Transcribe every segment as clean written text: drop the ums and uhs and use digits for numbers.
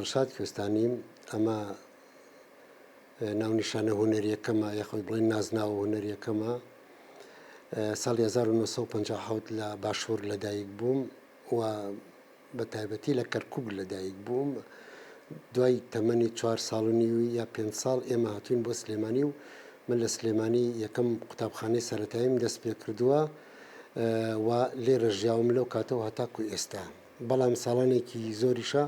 دڵشاد کوێستانیم، ئەمە ناونیشانە هونەریەکەمە یاخود بڵێن نازناوە هونەریەکەمە. ساڵی 1957 لە باشوور لەدایک بووم و بە تایبەتی لە کەرکوک لەدایک بووم. دوای تەمەنی چوار ساڵ و نیو یا پێنج ساڵ ئێمە هاتووین بۆ سلێمانی و من لە سلێمانی یەکەم قوتابخانەی سەرەتاییم دەست پێکردووە و لێرە ژیاوم لەو کاتەوە هەتاکو ئێستا. بەڵام ساڵانێکی زۆریشە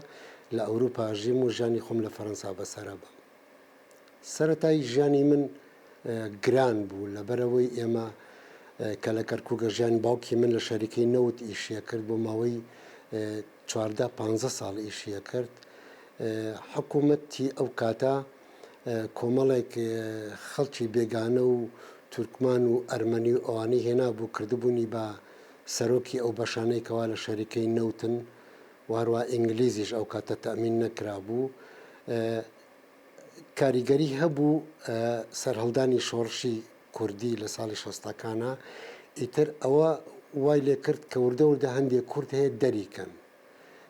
لە ئەوروپا ئەژیم و ژیانی خۆم لە فەرەنسا بەسەرەبەم. سەرەتای ژیانی من گران بوو لەبەرئەوەی ئێمە کە لە کەرکوک ئەژیان باوکی من لە شەریکەی نەوت ئیشی ئەکرد بۆ ماوەی 14 پانزە ساڵ ئیشی ئەکرد حکوومەتی ئەو کاتە کۆمەڵێک خەڵکی بێگانە و تورکمان و ئەرمەنی و ئەوانەی هێنابوو کردبوونی بە سەرۆکی ئەو بەشانەی کەوا لە شەریکەی نەوتن و هەروە ئینگلیزیش ئەو کاتە تەئمین نەکرابوو کاریگەری هەبوو سەرهەڵدانی شۆڕشی کوردی لە ساڵی شەستەکانا ئیتر ئەوە وای لێکرد کە وردە وردە هەندێک کورد هەیە دەریکەن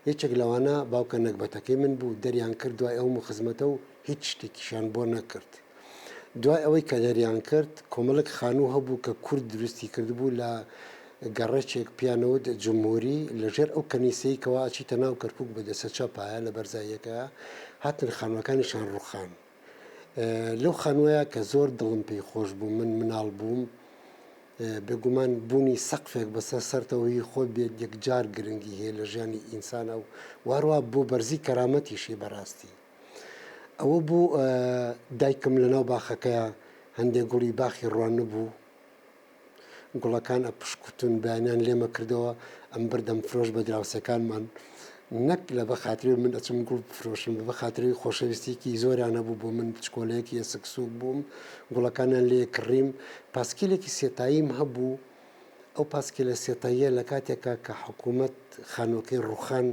یەکێک لەوانە باوکە نەگبەتەکەی من بوو دەریان کرد دوای ئەو خزمەتە و هیچ شتێکیشیان بۆ نەکرد دوای ئەوەی کە دەریان کرد کۆمەڵێک خانوو هەبوو کە کورد دروستی کردبوو لە گەڕەکێک پیانەوت جمهوری لە ژێر ئەو کەنیسەی کەوا ئەچیتە ناو کەرکوک بە دەسە چەپایە لە بەرزاییەکەیا هاتن خانوەکانیشان ڕوخان لەو خانوەیە کە زۆر دڵم پێی خۆش بوو من مناڵ بووم بێگومان بوونی سەقفێک بەسەر سەرتەوە هی خۆت بێت یەکجار گرنگی هەیە لە ژیانی ئینسانە و واروا بۆ بەرزی کەرامەتیشی بەڕاستی ئەوە بوو دایکم لەناو باخەکەیا هەندێک گوڵی باخی ڕوانبوو گوڵەکان ئەپشکوتن بەیانیان لێمە کردەوە ئەم بردەم فرۆش بە دراوسێکانمان نەک لە بە خاتری من ئەچم گوڵ بفرۆشم بە خاتری خۆشەویستیکی زۆریان هەبوو بۆ من بچکۆلەیەکی ئێسک سووک بووم گوڵەکانیان لێ کڕیم پاسکیلێکی سێتاییم هەبوو ئەو پاسکیلە سێتاییە لە کاتێکا کە حکوومەت خانووەکەی ڕوخان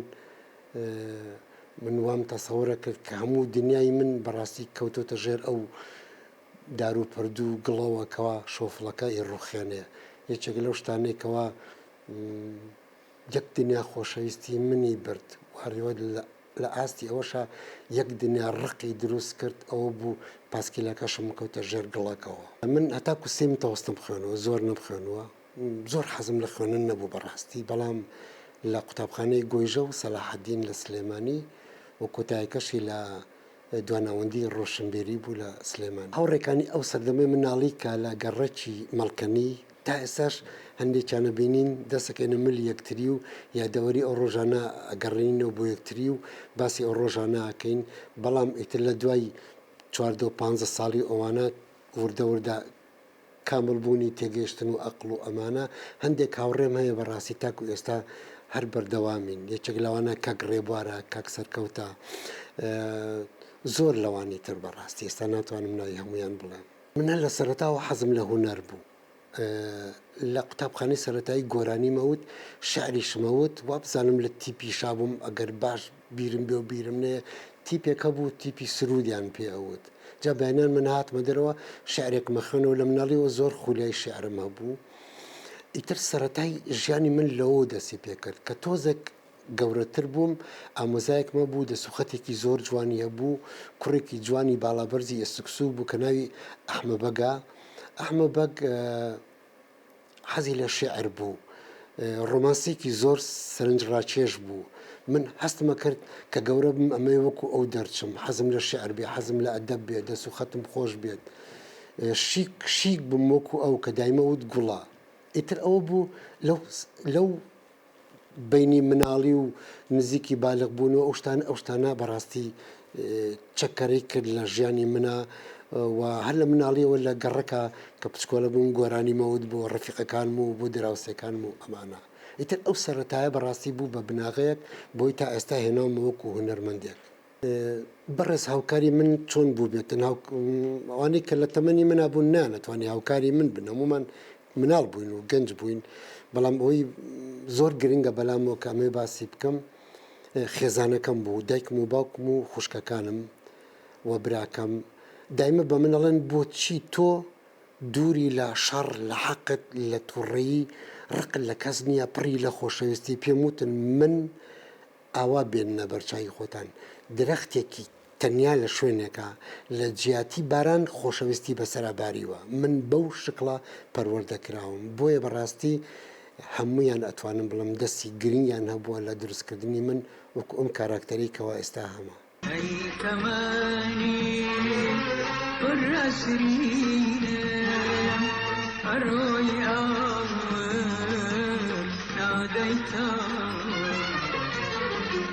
من وام تەسەورە کرد کە هەموو دنیای من بەڕاستی کەوتۆتە ژێر ئەو دار و پەردوو و گڵەوە کەوا شۆفڵەکە ئیڕوخێنێ. یەکێک لەو شتانەی کەوا یەک دنیا خۆشەویستی منی برد و هەروە لە ئاستی ئەوەشا یەک دنیا ڕقی دروست کرد ئەوە بوو پاسکیلەکەشم کەوتە ژێر گڵەکەوە. من هەتاکو سێی متەوەستم خوێنووە زۆر نەمخوێنووە زۆر حەزم لە خوێندن نەبوو بەڕاستی بەڵام لە قوتابخانەی گۆیژە و سەلاحەدین لە سلێمانی و کۆتایەکەشی لە دواناوەندی ڕۆشنبیری بوو لە سلێمانی. هاوڕێکانی ئەو سەردەمەی مناڵی کە لە گەڕەکی مەڵکەنی تا ئێستاش هەندێکیان ئەبینین دەستەکەینە ملی یەکتری و یادەوەری ئەو ڕۆژانە ئەگەڕێنینەوە بۆ یەکتری و باسی ئەو ڕۆژانە ئەکەین بەڵام ئیتر لە دوای 14 و 15 ساڵی ئەوانە وردە وردە کامڵ بوونی تێگەیشتن و ئەقڵ و ئەمانە، هەندێک هاوڕێم هەیە بەڕاستی تاکو ئێستا هەر بەردەوامین، یەکێک لەوانە کاک ڕێبوارە، کاک سەرکەوتە، زۆر لەوانی تر بەڕاستی ئێستا ناتوانم ناوی هەموویان بڵێم. من هەر لە سەرەتاوە حەزم لە هونەر بوو، لە قوتابخانەی سەرەتایی گۆرانیم ئەوت، شیعریشم ئەوت، وابزانم لە تیپی شا بووم ئەگەر باش بیرم بێ و بیرم نەیە، تیپێک هەبوو تیپی سروودیان پێ ئەوت. جا بەیانیان من هاتمە دەرەوە شیعرێکم ئەخوێنەوە، لە مناڵیەوە زۆر خولیای شیعرم هەبوو. ئیتر سەرەتای ژیانی من لەوەوە دەستی پێ کرد. کە تۆزێک گەورەتر بووم، ئامۆزایەکم هەبوو دەستوخەتێکی زۆر جوانی هەبوو، کوڕێکی جوانی باڵابەرزی ئێسکسوور بوو کە ناوی ئەحمە بەگە. ئەحمە بەگ حەزی لە شیعر بوو، ڕۆمانسێکی زۆر سەرنجڕاکێش بوو. من هەستم ئەکرد کە گەورە بم ئەمەوێ وەکوو ئەو دەرچم، حەزم لە شیعر بێ، حەزم لە ئەدەب بێ، دەست و خەتم خۆش بێت، شیک شیک بم وەکوو ئەو کە دایمە وت گوڵە. ئیتر ئەوە بوو لەو لەو بەینی مناڵی و نزیکی بالغ بوون و ئەو شتانە ئەو شتانە بەڕاستی چەکەرەی کرد لە ژیانی منا و هەر لە مناڵیەوە لە گەڕەکە کە بچکۆلە بووم گۆرانی مەوت بۆ ڕەفیقەکانم و بۆ دراوسێکانم و ئەمانە ئیتر ئەو سەرەتایە بەڕاستی بوو بە بناغەیەک بۆی تا ئێستا هێناومە وەکو هونەرمەندێک. بەڕێز هاوکاری من چۆن بووبێتن ئەوانەی کە لە تەمەنی منا بوون نانەتوانی هاوکاری من بن هەموومان مناڵ بووین و گەنج بووین بەڵام ئەوەی زۆر گرنگە بەلامەوە کە ئەمەی باسی بکەم خێزانەکەم بوو دایکم و باوکم و خوشکەکانم و براکەم دایمە بە من ئەڵێن بۆچی تۆ دووری لە شەڕ لە حەقت لە تووڕەیی ڕقت لە کەس نییە پڕی لە خۆشەویستی پێم وتن من. ئاوا بێننە بەرچاوی خۆتان درەختێکی تەنیا لە شوێنێکا لە جیاتی باران خۆشەویستی بەسەرا باریوە من بەو شکڵە پەروەردە کراوم بۆیە بەڕاستی هەموویان ئەتوانم بڵێم دەستی گرنگیان هەبووە لە دروستکردنی من وەکو ئەم کاراکتەرەی کەوا ئێستا هەمە. ئەی تەمەنی پڕ ئەسرینم ئەڕۆی ئاور نادەیتەوە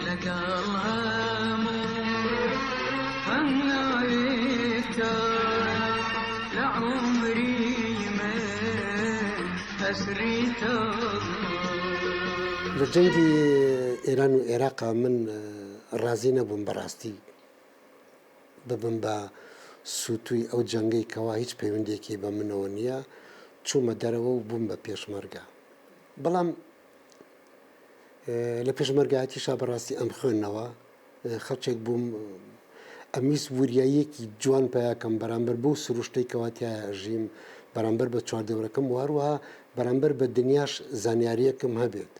لەگەڵ هەموو هەنگاوێکتا لە عومری من ئەسریتەوە. لە جەنگی ئێران و ئێراقا من ڕازی نەبووم بەڕاستی ببم بە سوتوی ئەو جەنگەی کەوا هیچ پەیوەندیەکی بە منەوە نیە، چوومە دەرەوە و بووم بە پێشمەرگە. بەڵام لە پێشمەرگایەتیشا بەڕاستی ئەمخوێندنەوە، خەڵکێک بووم ئەمویست وریاییەکی جوان پەیا کەم بەرامبەر بەو سروشتەی کەوا تیایا ئەژیم، بەرامبەر بە چواردەورەکەم و هەروەها بەرامبەر بە دنیاش زانیارییەکم هەبێت.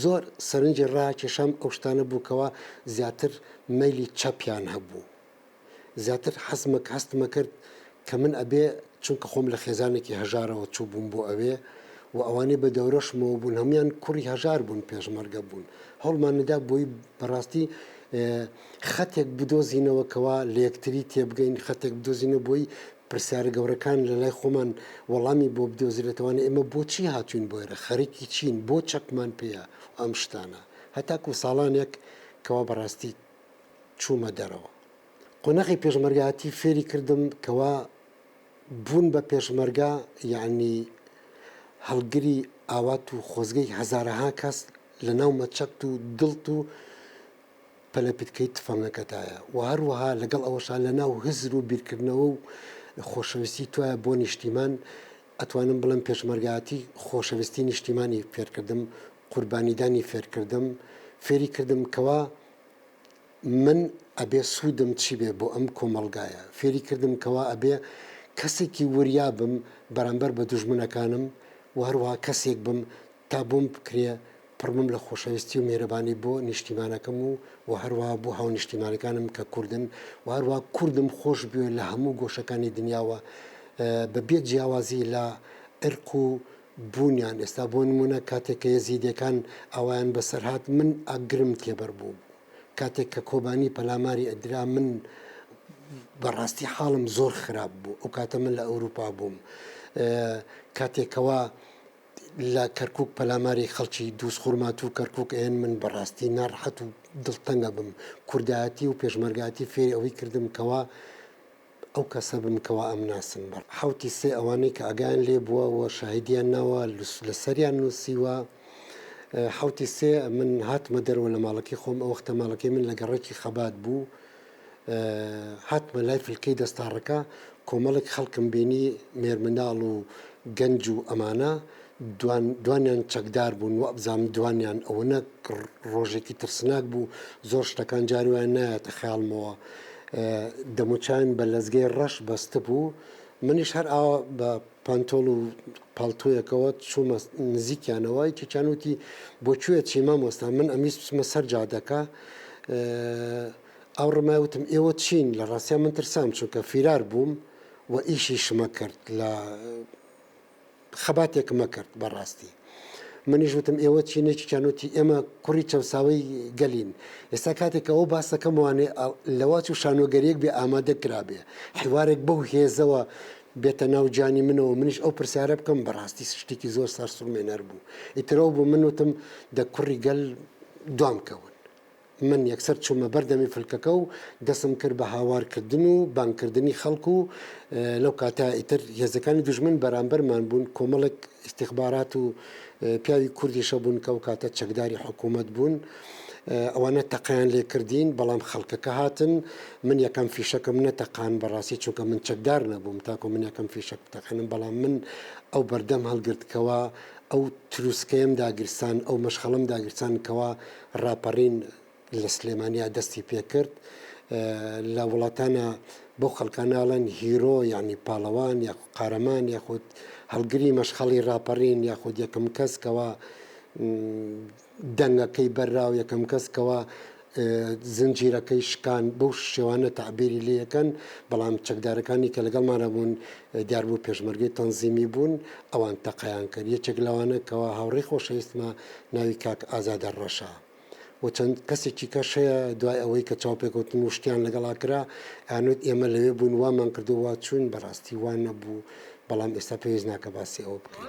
زۆر سەرنجی ڕاکێشام ئەو شتانە بوو کەوا زیاتر مەیلی چەپیان هەبوو. زیاتر حەزمە هەستمە کرد کە من ئەبێ چونکە خۆم لە خێزانێکی هەژارەوە چووبووم بۆ ئەوێ و ئەوانەی بە دەورەشمەوە بوون هەموویان کوڕی هەژار بوون پێشمەرگە بوون هەوڵمان نەدا بۆی بەڕاستی خەتێک بدۆزینەوە کەوا لە یەکتری تێبگەین خەتێک بدۆزینەوە بۆی پرسیارە گەورەکان لە لای خۆمان وەڵامی بۆ بدۆزرێتەوانە ئێمە بۆچی هاتوین بۆ ئێرە خەریکی چین بۆ چەکمان پێیە ئەم شتانە هەتاکو ساڵانێک کەوا بەڕاستی چوومە دەرەوە. قۆناغی پێشمەرگایەتی فێری کردم کەوا بوون بە پێشمەرگە یەعنی هەڵگری ئاوات و خۆزگەی هەزارەها کەس لە ناو مەچەکت و دڵت و پەلەپیتکەی تفەنگەکەتایە و هەروەها لەگەڵ ئەوەشا لە ناو هزر و بیرکردنەوە و خۆشەویستی تۆیە بۆ نیشتیمان ئەتوانم بڵێم پێشمەرگایەتی خۆشەویستی نیشتیمانی فێرکردم قوربانیدانی فێرکردم فێری کردم کەوا من ئەبێ سوودم چی بێ بۆ ئەم کۆمەڵگایە، فێری کردم کەوا ئەبێ کەسێکی وریا بم بەرامبەر بە دوژمنەکانم و هەروەها کەسێک بم تا بۆم بکرێ پڕ بم لە خۆشەویستی و میهرەبانی بۆ نیشتیمانەکەم و و هەروەها بۆ هاونیشتیمانەکانم کە کوردن و هەروەها کوردم خۆش بوێ لە هەموو گۆشەکانی دنیاوە بە بێ جیاوازی لە عیرق و بوونیان، ئێستا بۆ نموونە کاتێک کە یەزیدیەکان ئاوایان بەسەر هات من ئاگرم تێبەر بوو بوو، کاتێک کە کۆبانی پەلاماری ئەدرا من بە ڕاستی حاڵم زۆر خراپ بوو، ئەو کاتە من لە ئەوروپا بووم، کاتێک کەوا لە کەرکوک پەلاماری خەڵکی دووزخورماتوو کەرکوک ئەیەن من بە ڕاستی ناڕەحەت و دڵتەنگە بم، کوردایەتی و پێشمەرگایەتی فێری ئەوەی کردم کەوا ئەو کەسە بم کەوا ئەمناسن بە حەوتی سێ ئەوانەی کە ئاگایان لێ بووە و شاهیدیان ناوە لە سەریان نووسیوە حەوتی سێ من هاتمە دەرەوە لە ماڵەکەی خۆم ئەو وەختە ماڵەکەی من لە گەڕەکی خەبات بوو هاتمە لای فلکەی دەستاڕەکە کۆمەڵێک خەڵکم بینی مێرمنداڵ و گەنج و ئەمانە دوان دوانیان چەکدار بوون وابزانم دوانیان ئەوەنە ڕۆژێکی ترسناک بوو زۆر شتەکان جاری وایە نایەتە خەیاڵمەوە دەموچاویم بە لەزگەی ڕەش بەستبوو منیش هەر ئاوا بە پانتۆڵ و پاڵتۆیەکەوە چوومە نزیکیانەوە یەکێکیان وتی بۆ کوێ چی مامۆستا من ئەمویست بچمە سەر جادەکە ئاوڕمای وتم ئێوە چین لە ڕاستیا من ترسام چونکە فیرار بووم و ئیشیشمە کرد لە خەباتێکم ئەکرد بەڕاستی. منیش وتم ئێوە چین؟ یەکێکیان وتی ئێمە کوڕی چەوساوەی گەلین. ئێستا کاتێک کە ئەوە باس دەکەم وانێ لەوە چوو شانۆگەرییەک بێ ئامادە کرابێ، حیوارێک بەو هێزەوە بێتە ناو گیانی منەوە منیش ئەو پرسیارە بکەم بەڕاستی شتێکی زۆر سەرسوڕمێنەر بوو. ئیتر ئەو بوو من وتم دە کوڕی گەل دوام کەون. من یەکسەر چوومە بەر دەمی فلکەکە و دەستم کرد بە هاوار کردن و بانگ کردنی خەڵک و لەو کاتە ئیتر هێزەکانی دوژمن بەرامبەرمان بوون، کۆمەڵێک ئیستیخبارات و پیاوی کوردیش هەبوون کە ئەو کاتە چەکداری حکوومەت بوون، ئەوانە تەقەیان لێ کردین، بەڵام خەڵکەکە هاتن، من یەکەم فیشەکم نەتەقان بەڕاستی چونکە من چەکدار نەبووم تاکو من یەکەم فیشەک بتەقێنم، بەڵام من ئەو بەردەم هەڵگرت کەوا ئەو تروسکەیەم داگیرسان، ئەو مەشخەڵەم داگیرسان کەوا ڕاپەڕین لە سلێمانیا دەستی پێکرد لە وڵاتانە بەو خەڵکانە ئەڵێن hero یعنی پاڵەوان یاخود قارەمان یاخود هەڵگری مەشخەڵی ڕاپەڕین یاخود یەکەم کەس کەوا دەنگەکەی بەررا و یەکەم کەس کەوا زنجیرەکەی شکان بەو شێوانە تەعبیری لێ ئەکەن، بەڵام چەکدارەکانی کە لەگەڵمانا بوون دیار بوو پێشمەرگەی تەنزیمی بوون، ئەوان تەقەیان کرد. یەکێک لەوانە کەوا هاوڕێی خۆشەویستمە ناوی کاک ئازادە ڕەشە و چەند کەسێکی کەش هەیە دوای ئەوەی کە چاوپێکەوتن و شتیان لەگەڵا کرا ئەیانوت ئێمە لەوێ بووین وامان کردو وا چووین، بەڕاستی وا نەبوو، بەڵام ئێستا پێویست ناکە باسی ئەوە بکەین.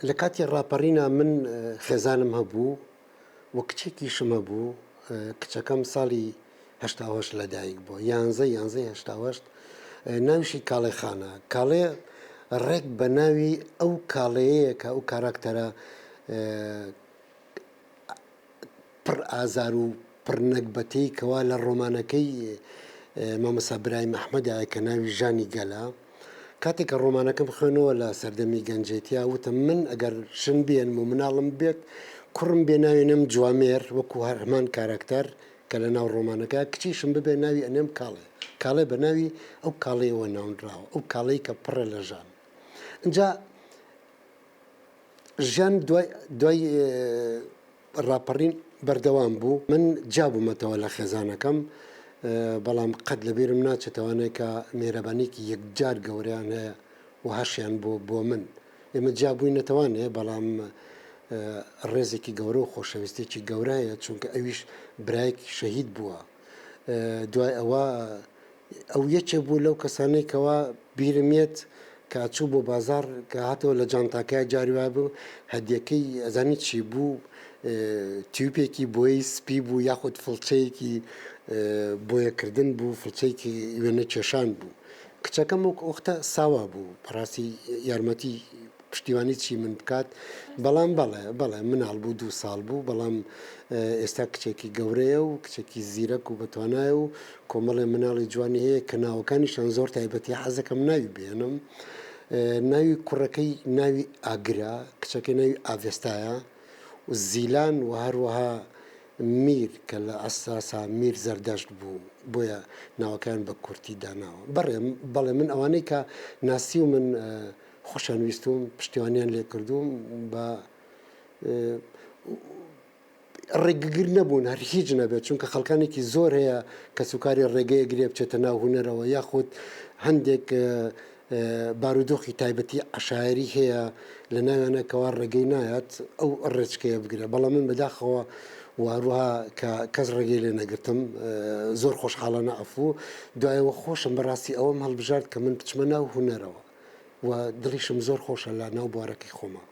لە کاتی ڕاپەڕینا من خێزانم هەبوو و کچێکیشم هەبوو، کچەکەم ساڵی 88 لەدایک بووە، یانزە یانزەی 88، ناویشی کاڵێ خانە. کاڵێ ڕێک بە ناوی ئەو کاڵێیە کە ئەو کاراکتەرە پڕ ئازار و پڕ نەگبەتەی کەوا لە ڕۆمانەکەی مامۆستا برایم ئەحمەدایە کە ناوی ژانی گەلە. کاتێک کە ڕۆمانەکەم خوێنەوە لە سەردەمی گەنجێتیا وتم من ئەگەر ژن بێنم و مناڵم بێت کوڕم بێ ناوی نێم جوامێر وەکو هەر هەمان کاراکتەر کە لە ناو ڕۆمانەکە کچیشم ببێ ناوی ئەنێم کاڵێ کاڵێ بە ناوی ئەو کاڵێیەوە ناونراوە ئەو کاڵێی کە پڕە لە ژان ئینجا ژیان دوای دوای ڕاپەڕین بەردەوام بوو. من جیا بوومەتەوە لە خێزانەکەم، بەڵام قەت لەبیرم ناچێتەوانێ کە میهرەبانییەکی یەکجار گەورەیان هەیە و هەشیان بوو بۆ من. ئێمە جیا بووینەتەوانێ، بەڵام ڕێزێکی گەورە و خۆشەویستییەکی گەورە هەیە، چونکە ئەویش برایەکی شەهید بووە. دوای ئەوە ئەو یەکێک بوو لەو کەسانەی کەوا بیرم یەت کە ئەچوو بۆ بازاڕ کە هاتەوە لە جانتاکەیا جاری وای بوو هەدیەکەی ئەزانی چی بوو تیوپێکی بۆیەی سپی بوو یاخود فڵچەیەکی بۆیەکردن بوو فڵچەیەکی وێنە کێشان بوو کچەکەم وەک ئۆختە ساوا بوو بەڕاستی یارمەتی پشتیوانی چی من بکات بەڵام بەڵێ بەڵێ مناڵ بوو دوو ساڵ بوو بەڵام ئێستا کچێکی گەورەیە و کچێکی زیرەک و بەتوانایە و کۆمەڵێ مناڵی جوانی هەیە کە ناوەکانیشان زۆر تایبەتی حەزەکەم ناوی بێنم ناوی کوڕەکەی ناوی ئاگرە کچەکەی ناوی ئاڤێستایە و زیلان و هەروەها میر کە لە ئەساسا میر زەردەشت بوو بۆیە ناوەکەیان بە کورتی داناوە بەڕێ بەڵێ من ئەوانەی کە ناسیومن خۆشیان ویستووم پشتیوانیان لێ کردووم بە ڕێگگر نەبوون هەر هیچ نەبێت چونکە خەڵکانێکی زۆر هەیە کەسوکاری ڕێگەیە گرێ بچێتە ناو هونەرەوە یاخود هەندێک بارودۆخی تایبەتی عەشایەری هەیە لە ناویانە کەوا ڕێگەی نایات ئەو ڕێچکەیە بگرێ بەڵام من بەداخەوە و هەروەها کە کەس ڕێگەی لێ نەگرتم زۆر خۆشحاڵانە ئەفوو دوایەوە خۆشم بەڕاستی ئەوەم هەڵبژارد کە من بچمە ناو هونەرەوە و دڵیشم زۆر خۆشە لە ناو بوارەکەی خۆما.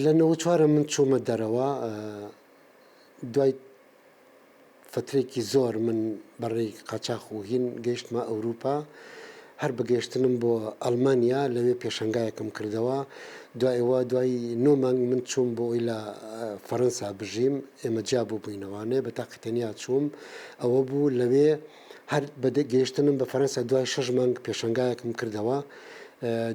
لە 94 من چوومە دەرەوە دوای فەترێکی زۆر من بەڕێی قاچاخ و هین گەیشتمە ئەوروپا هەر بە گەیشتنم بۆ ئەڵمانیا لەوێ پێشەنگایەکم کردەوە دوای ئەوە دوای نۆ مانگ من چووم بۆ ئەوی لە فەرەنسا بژیم ئێمە جیا بووبووینەوانێ بە تاقی تەنیا چووم ئەوە بوو لەوێ هەر بە گەیشتنم بە فەرەنسا دوای شەش مانگ پێشەنگایەکم کردەوە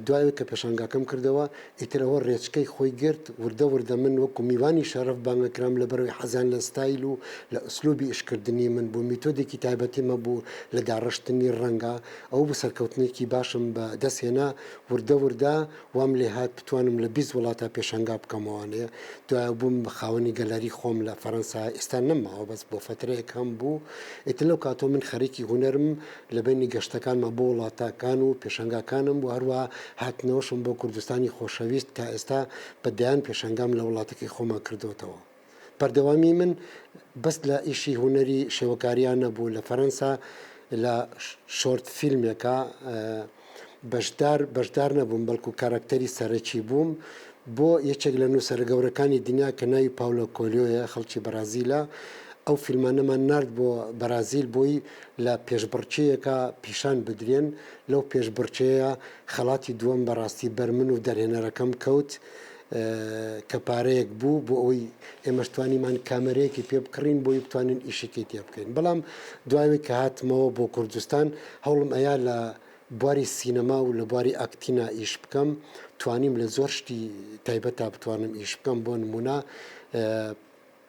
دوای ئەوەی کە پێشانگاکەم کردەوە ئیتر ئەوە ڕێچکەی خۆی گرت وردە وردە من وەکو میوانی شەرەف بانگەکرام لەبەرئەوەی حەزیان لە ستایل و لە ئسلوبی ئیشکردنی من بوو میتۆدێکی تایبەتیم هەبوو لە داڕشتنی ڕەنگا ئەوە بوو سەرکەوتنێکی باشم بە دەست هێنا وردە وردە وام لێهات بتوانم لە 20 وڵاتا پێشانگا بکەمەوانێ دوایە بووم بە خاوەنی گەلەری خۆم لە فەرەنسا ئێستا نەماوە بەس بۆ فەترەیەک هەم بوو ئیتر لەو کاتەوە من خەریکی هونەرم لە بەینی گەشتەکانما بۆ وڵاتاکان و پێشانگاکانم و هەروەها هاتنەوەشم بۆ کوردستانی خۆشەویست تا ئێستا بە دەیان پێشانگام لە وڵاتەکەی خۆما کردۆتەوە. بەردەوامی من بەس لە ئیشی هونەری شێوەکاریا نەبوو، لە فەرەنسا لە short فیلمێکا بەشدار بەشدار نەبووم بەڵکو کاراکتەری سەرەکی بووم بۆ یەکێک لە نووسەرە گەورەکانی دنیا کە ناوی پاولۆ کۆلیۆیە خەڵکی بەرازیلە ئەو فیلمانەمان نارد بۆ بەرازیل بۆی لە پێشبڕکێیەکا پیشان بدرێن لەو پێشبڕکێیە خەڵاتی دووەم بەڕاستی بەر من و دەرهێنەرەکەم کەوت کە پارەیەک بوو بۆ ئەوەی ئێمەش توانیمان کامەرەیەکی پێ بکڕین بۆی بتوانین ئیشەکەی تێ بکەین بەڵام دوایەوەی کە هاتمەوە بۆ کوردستان هەوڵم ئەیا لە بواری سینەما و لە بواری ئاکتینا ئیش بکەم توانیم لە زۆر شتی تایبەتا بتوانم ئیش بکەم بۆ نمونە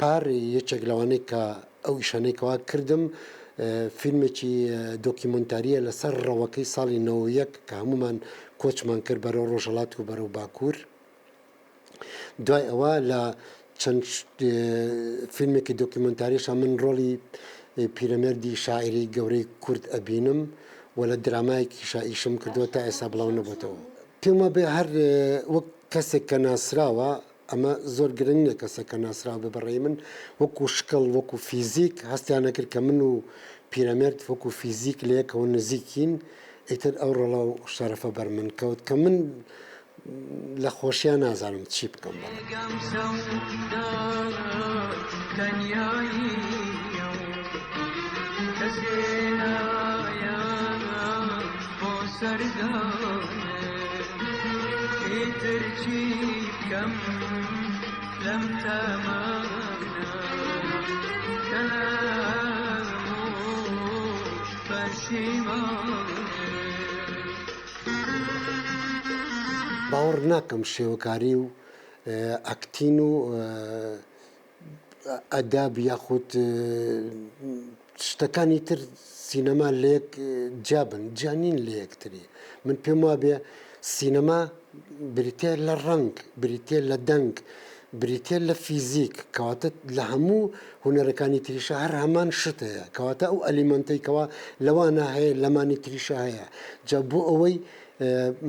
پار یەکێک لەوانەی کە ئەو ئیشانەی کەوا کردم فیلمێکی دۆکیمۆنتارییە لەسەر ڕەوەکەی ساڵی 91 کە هەموومان کۆچمان کرد بەرەو ڕۆژهەڵات و بەرەو باکوور. دوای ئەوە لە چەند فیلمێکی دۆکیمۆنتاریشا من ڕۆڵی پیرەمێردی شاعیری گەورەی کورد ئەبینم و لە درامایەکیشا ئیشم کردووە تا ئێستا بڵاو نەبۆتەوە. پێم وابێ هەر وەک کەسێک کە ناسراوە ئەمە زۆر گرنگ نیە کەسێک کە ناسراو بێ بەڕێی من وەکو شکڵ وەکو فیزیک هەستیان ئەکرد کە من و پیرەمێرد وەکو فیزیک لە یەکەوە نزیکین ئیتر ئەو ڕۆڵە و شەرەفە بەر من کەوت کە من لە خۆشیا نازانم چی بکەم بەڕێ. باوەڕ ناکەم شێوەکاری و ئەکتین و ئەداب یاخود شتەکانی تر سینەما لەیەک جیا بن، جیا نین لە یەکتری. من پێم وابێ سینەما بریتیە لە ڕەنگ، بریتیە لە دەنگ، بریتیە لە فیزیک، کەواتە لە هەموو هونەرەکانی تریشا هەر هەمان شت هەیە، کەواتە ئەو element ەی کەوا لەوانە هەیە لەمانی تریشا هەیە. جا بۆ ئەوەی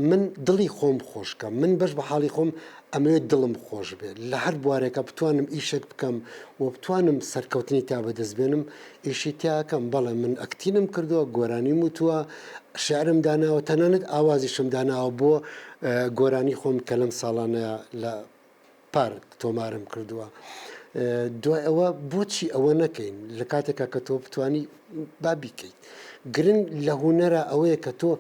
من دڵی خۆم خۆش کەم، من بەش بە حاڵی خۆم ئەمەوێت دڵم خۆش بێت، لە هەر بوارێکا بتوانم ئیشێک بکەم و بتوانم سەرکەوتنی تیا بەدەست بێنم ئیشی تیا ئەکەم، بەڵێ من ئەکتینم کردووە، گۆرانیم وتووە، شیعرم داناوە، تەنانەت ئاوازیشم داناوە بۆ گۆرانی خۆم کە لەم ساڵانەیا لە پار تۆمارم کردووە. دوای ئەوە بۆچی ئەوە نەکەین لە کاتێکا کە تۆ بتانی با بیکەیت گرنگ لە هوەرە ئەوەیە کە تۆ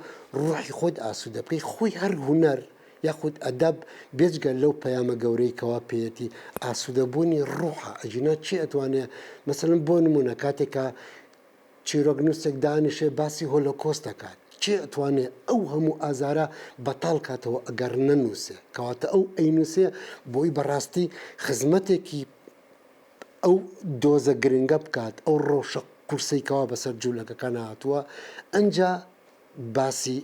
ڕۆحی خۆت ئاسوودە بکەی خۆی هەر هوەر یاخود ئەدەب بێجگە لەو پەیامە گەورەی کەوا پێیەتی ئاسوودەبوونی ڕوحە ئەگینا چی ئەتوانێ مەسەلەن بۆ نمونە کاتێکە چیرۆکنووسێک دانیشێ باسی هۆلۆکۆست دەکات، کێ ئەتوانێ ئەو هەموو ئازارە بەتاڵ کاتەوە ئەگەر نەنووسێ؟ کەواتە ئەو ئەینووسێ بۆی بەڕاستی خزمەتێکی ئەو دۆزە گرنگە بکات، ئەو ڕەوشە قورسەی کەوا بەسەر جوولەکەکان هاتووە، ئەنجا باسی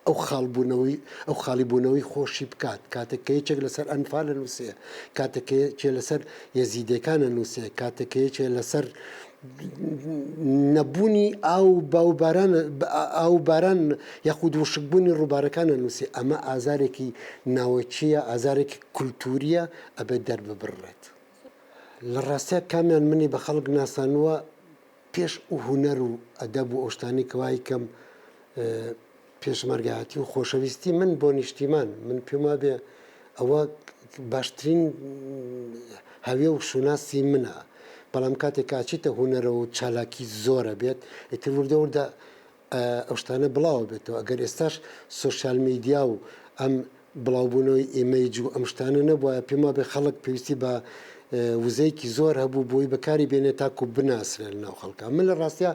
ئەو خاڵ بوونەوەی ئەو خاڵی بوونەوەی خۆشی بکات کاتێک کە یەکێک لەسەر ئەنفال ئەنووسێ کاتێک کە یەکێ لەسەر یەزیدەکان ئەنووسێ کاتێک کە یەکێ لەسەر نەبوونی ئاو باو باران ئاو باران یاخود وشکبوونی ڕووبارەکان ئەنووسێ ئەمە ئازارێکی ناوەکییە ئازارێکی کولتووریە ئەبێت دەرببڕێت لە ڕاستیا کامیان منی بە خەڵک ناسانووە پێش هونەر و ئەدەب و ئەو شتانەی کەوا یکەم پێشمەرگایەتی و خۆشەویستی من بۆ نیشتیمان من پێم وابێ ئەوە باشترین هەوێ و شوناسی منە بەڵام کاتێک کە ئەچیتە هونەرەوە و چالاکی زۆرە بێت ئیتر وردە وردە ئەو شتانە بڵاوە بێتەوە ئەگەر ئێستاش social media و ئەم بڵاوبوونەوەی image و ئەم شتانە نەبوایە پێم وابێ خەڵک پێویستی بە وزەیەکی زۆر هەبوو بۆی بەکاری بێنێ تاکو بناسرێ لە ناو خەڵکا من لە ڕاستیا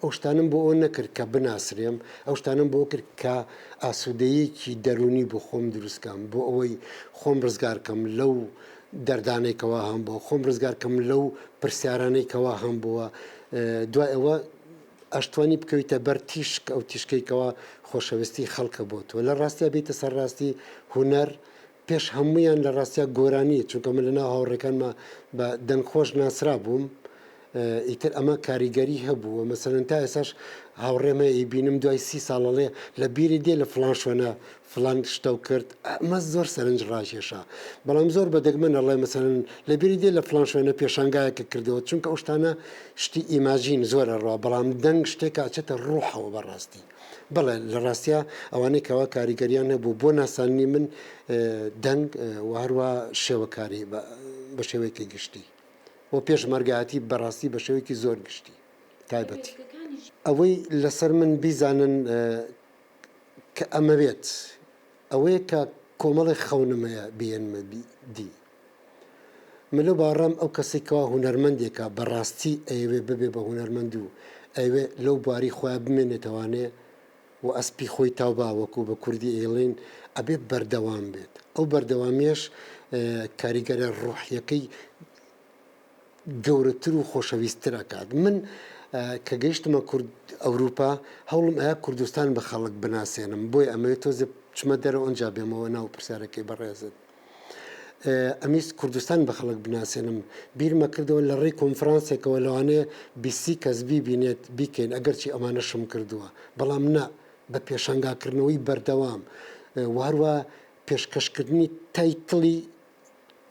ئەو شتانەم بۆ ئەوە نەکرد کە بناسرێم ئەو شتانەم بۆ کرد کە ئاسوودەیەکی دەروونی بۆ خۆم دروست کەم بۆ ئەوەی خۆم ڕزگار کەم لەو دەردانەی کەوا هەم بووە خۆم ڕزگار کەم لەو پرسیارانەی کەوا هەم بووە دوای ئەوە ئەشتوانی بکەویتە بەر تیشک ئەو تیشکەی کەوا خۆشەویستی خەڵکە بۆ تۆ لە ڕاستیا بیتە سەر ڕاستی هونەر پێش هەموویان لە ڕاستیا گۆرانی چونکە من لە ناو هاوڕێکانما بە دەنگ خۆش ناسرا بووم ئیتر ئەمە کاریگەری هەبوو مەسەلەن تا ئێساش هاوڕێم هەیە ئەیبینم دوای 30 ساڵ ئەڵێ لە بیرت دێ لە فڵان شوێنە فڵان شتەو کرد ئەمە زۆر سەرنج ڕاکێشە بەڵام زۆر بە دەگمەن ئەڵێ مەسەلەن لە بیرت دێ لە فڵان شوێنە پێشانگایەکە کردەوە چونکە ئەو شتانە شتی image ین زۆر ئەڕوا بەڵام دەنگ شتێکە ئەچێتە ڕوحەوە بەڕاستی بەڵێ لە ڕاستیا ئەوانەی کەوا کاریگەریان هەبوو بۆ ناساندنی من دەنگ و هەروە شێوەکاری بە شێوەیەکی گشتی و پێشمەرگایەتی بەڕاستی بە شێوەیەکی زۆر گشتی تایبەتی. ئەوەی لەسەر من بیزانن کە ئەمەوێت ئەوەیە کە کۆمەڵێک خەونم هەیە بیهێنمە دی. من لەو باوەڕام ئەو کەسەی کەوا هونەرمەندێکە بەڕاستی ئەیەوێ ببێ بە هونەرمەند و ئەیەوێ لەو بواری خۆیا بمێنێتەوانێ و ئەسپی خۆی تاو با وەکو بە کوردی ئەیڵێن ئەبێ بەردەوام بێت. ئەو بەردەوامیەش کاریگەرە ڕۆحیەکەی گەورەتر و خۆشەویستتر ئەکات. من کە گەیشتمە کورد ئەوروپا هەوڵم ئەیا کوردستان بە خەڵک بناسێنم بۆیە ئەمەوێت تۆزێ بچمە دەرەوە ئەنجا بێمەوە ناو پرسیارەکەی بەڕێزت. ئەمویست کوردستان بە خەڵک بناسێنم بیرمە کردەوە لە ڕێی کۆنفرانسێکەوە لەوانەیە 20 کەس بیبینێت بیکەین ئەگەرچی ئەمانەشم کردووە بەڵام نا بە پێشانگاکردنەوەی بەردەوام و هەروە پێشکەشکردنی title ی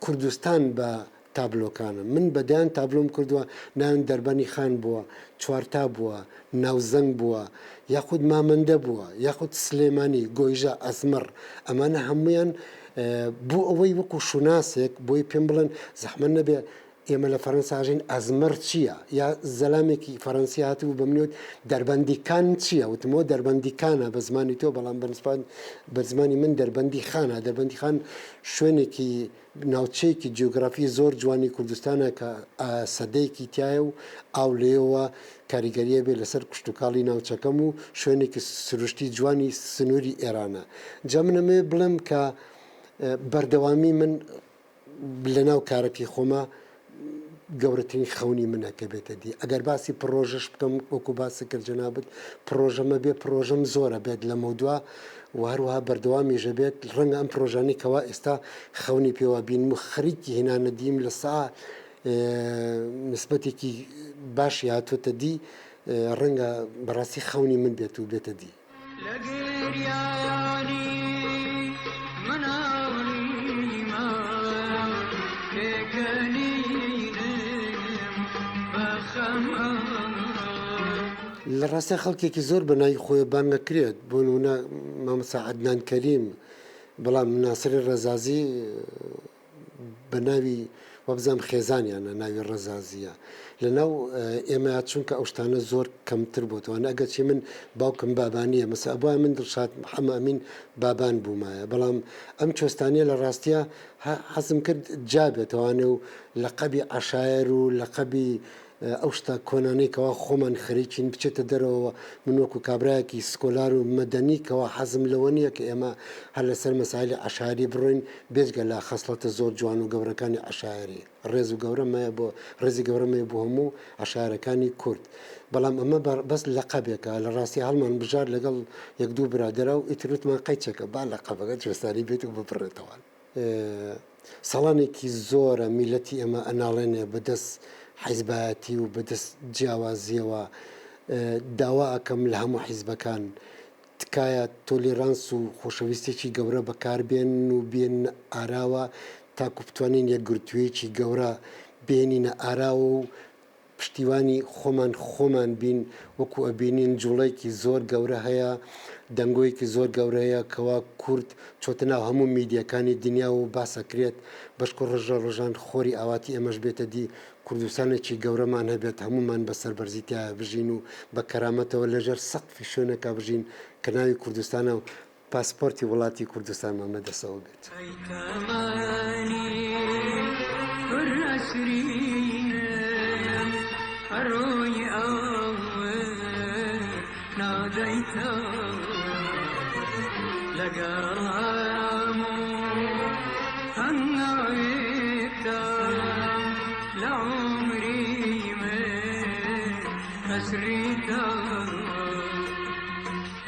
کوردستان بە تابلۆکانم من بە دەیان تابلۆم کردووە ناویم دەربەنی خان بووە چوارتا بووە ناوزەنگ بووە یاخود مامەندە بووە یاخود سلێمانی گۆیژە ئەزمڕ ئەمانە هەموویان بۆ ئەوەی وەکو شوناسێک بۆی پێم بڵێن زەحمەت نەبێ ئێمە لە فەرەنسا ئەژین ئەزمڕ چییە؟ یا زەلامێکی فەرەنسی هاتبوو بە منی وت دەربەندی کان چییە؟ وتمەوە دەربەندی کانە بە زمانی تۆ بەڵام بە نسبەت بە زمانی من دەربەندی خانە. دەربەندی خان شوێنێکی ناوچەیەکی جیۆگرافی زۆر جوانی کوردستانە کە سەدەیەکی تایە و ئاو لێیەوە کاریگەریە بێ لەسەر کشتوکاڵی ناوچەکەم و شوێنێکی سروشتی جوانی سنووری ئێرانە. جا من ئەمەوێ بڵێم کە بەردەوامی من لەناو کارەکەی خۆما گەورەترین خەونی منە کە بێتە دی ئەگەر باسی پڕۆژەش بکەم وەکو باست کرد جەنابت پڕۆژەمە بێ پڕۆژەم زۆرە بێت لەمەودوا و هەروەها بەردەوامیشە بێت ڕەنگە ئەم پڕۆژانەی کەوا ئێستا خەونی پێوە بینم و خەریکی هێنانە دیم لە سا نسبەتێکی باشی هاتووەتە دی ڕەنگە بەڕاستی خەونی من بێت و بێتە دی. لە گریانی مناڵیما پێکەنینم بە خەما. لە ڕاستیا خەڵکێکی زۆر بە ناوی خۆیەوە بانگ ئەکرێت، بۆ نموونە مامۆستا عەدنان کەریم، بەڵام ناسری ڕەزازی بە ناوی وابزانم خێزانیانە ناوی ڕەزازییە لە ناو ئێمە چونکە ئەو شتانە زۆر کەمتر بۆتەوە ئەگەرچی من باوکم بابانییە مەسە ئەبوایە من دڵشاد حەمە ئەمین بابان بوومایە بەڵام ئەم چۆستانیە لە ڕاستیە حەزم کرد جا بێتەوانێ و لەقەبی عەشایەر و لەقەبی ئەو شتە کۆنانەی کەوا خۆمان خەریکین بچێتە دەرەوە، من وەکو کابرایەکی سکۆلار و مەدەنی کەوا حەزم لەوە نییە کە ئێمە هەر لەسەر مەسایلی عەشایەری بڕۆین بێجگە لە خەسڵەتە زۆر جوان و گەورەکانی عەشایەری ڕێز و گەورەم هەیە بۆ ڕێزی گەورەم هەیە بۆ هەموو عەشایەرەکانی کورد بەڵام ئەمە بەس لەقەبێکە لە ڕاستی هەڵمان بژارد لەگەڵ یەک دوو برادەرا و ئیتر وتمان قەیچەکە با لەقەبەکە کوێستانی بێت و ببڕێتەوە. ساڵانێکی زۆرە میللەتی ئێمە ئەناڵێنێ بەدەست حیزبایەتی و بەدەست جیاوازیەوە، داوا ئەکەم لە هەموو حیزبەکان تکایە تۆلیرانس و خۆشەویستیەکی گەورە بەکار بێنن و بێننە ئاراوە تاکو بتوانین یەکگرتوویەکی گەورە بێنینە ئاراوە و پشتیوانی خۆمان خۆمان بین، وەکو ئەبینین جوڵەیەکی زۆر گەورە هەیە، دەنگۆیەکی زۆر گەورە هەیە کەوا کورد چۆتە ناو هەموو میدیاکانی دنیاوە و باس ئەکرێت، بەشکو ڕۆژ لە ڕۆژان خۆری ئاواتی ئێمەش بێتە دی، کوردستانێکی گەورەمان هەبێت هەموومان بە سەربەرزی تیایا بژین و بە کەرامەتەوە لەژێر سەقفی شوێنێکا بژین کە ناوی کوردستانە و پاسپۆرتی وڵاتی کوردستانمان بە دەستەوە بێت. ئەی تەمەنی پر ئەسرینم ئەرۆی ئاور نادەیتەوە لەگەڵ هەموو هەنگاوێکدا لە عومری من ئەسریتەوە.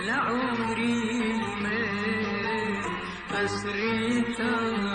لە عومری من ئەسریتەوە.